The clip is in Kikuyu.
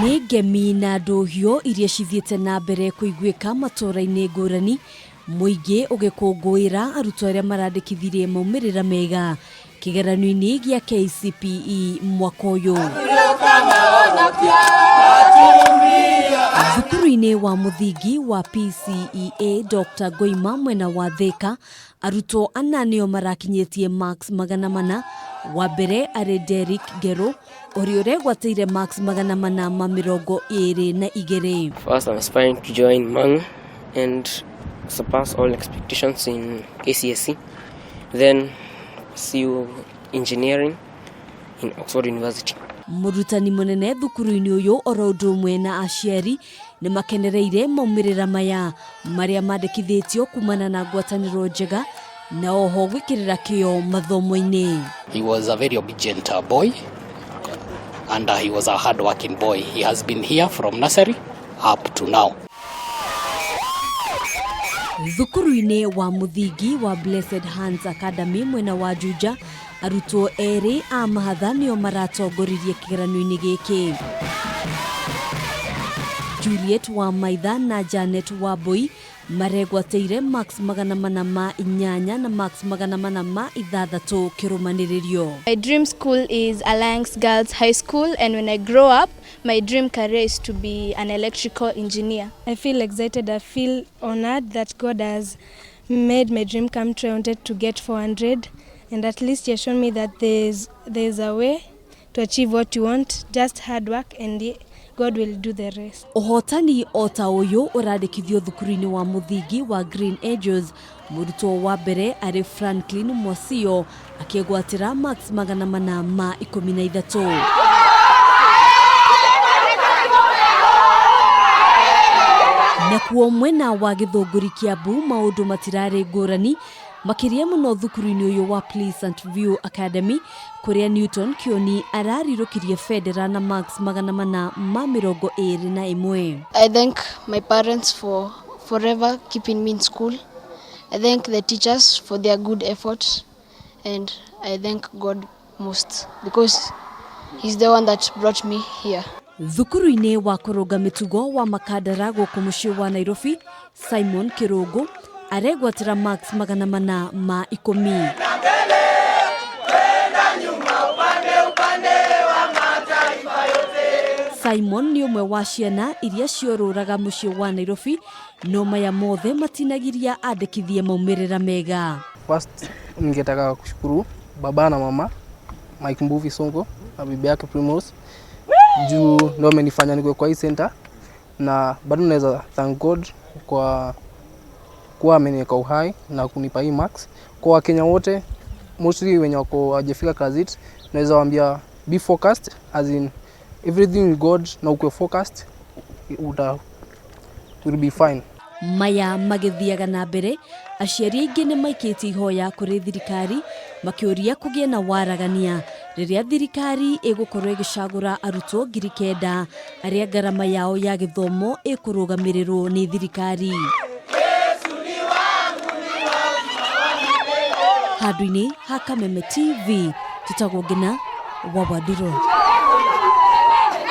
Nĩ ngemi na ndũhio iria cithiĩte na mbere kũiguĩka matũũra-inĩ ngũrani, mũingĩ ũgĩkũngũĩra arutwo arĩa marandĩkithirie maumĩrĩra mega kĩgeranio-inĩ gĩa KCPE mwaka ũyũ. Thukuru-inĩ wa mũthingi wa PCEA Dr. Ngoima mwena wa Thika, arutwo ana nĩo marakinyĩtie marks 400, wa mbere arĩ Derrick Ngeru ũrĩa ũregwatĩire marks 422. First, I'm aspiring to join Mang'u and surpass all expectations in KCSE, then pursue engineering in Oxford University. Mũrutani mũnene thukuru-inĩ ũyũ oro ũndũ ũmwe na aciari nĩ makenereire maumĩrĩra maya marĩa mandĩkithĩtio kumana na ngwatanĩro njega na oho gwĩkĩrĩra kĩo mathomo-inĩ. He was a very obedient boy and he was a hard-working boy. He has been here from nursery up to now. Thukuru-inĩ wa mũthingi wa Blessed Hands Academy mwena wa Juja, arutwo erĩ a mahatha nĩo maratongoririe kĩgeranio-inĩ gĩkĩ. Juliet wa Maitha na Janet Wambui maregwatĩire marks 408 na marks 406 kĩrũmanĩrĩrio. My dream school is Alliance Girls High School, and when I grow up, my dream career is to be an electrical engineer. I feel excited. I feel honored that God has made my dream come true. I wanted to get 400, and at least He has shown me that there's a way to achieve what you want. Just hard work, and God will do the rest. Ũhotani o ta ũyũ ũrandĩkithio thukuru-inĩ wa mũthingi wa Green Angels, mũrutwo wa mbere arĩ Franklin Mwasio akĩgwatĩra marks 413. Nakuo mwena wa Gĩthũngũri Kiambu maũndũ matirarĩ ngũrani makĩria mũno thukuru-inĩ ũyũ wa Pleasant View Academy kũrĩa Newton Kĩoni ararirũkirie bendera na marks 421. I thank my parents for forever keeping me in school. I thank the teachers for their good effort, and I thank God most because He's the one that brought me here. Thukuru-inĩ wa kũrũnga mĩtugo wa Makandara gũkũ mũciĩ wa Nairobi, Simon Kĩrũngũ aregwatĩra marks 410. Simon nĩ ũmwe wa ciana iria ciorũraga mũciĩ wa Nairobi, no maya mothe matinagiria andĩkithie maumĩrĩra mega. First ningetaka kushukuru baba na mama Mike Mbuvi Sonko na bibi yake Primrose juu ndio amenifanya nikuwe kwa hii center, na bado naweza thank God kwa kuwa ameniweka uhai na kunipa hii marks. Kwa Wakenya wote mostly wenye wako hawajafika class 8, naweza waambia be focused, as in everything in God, na ukuwe focused uta will be fine. Maya magĩthiaga na mbere, aciari aingĩ nĩ maikĩtie ihoya kũrĩ thirikari makĩũria kũgĩe na waragania rĩrĩa thirikari ĩgũkorwo ĩgĩcagũra arutwo 9,000 arĩa ngarama yao ya gĩthomo ĩkũrũgamĩrĩrwo nĩ thirikari. Handũ-inĩ ha Kameme TV, tũtagwo Ngina wa Wandirũ.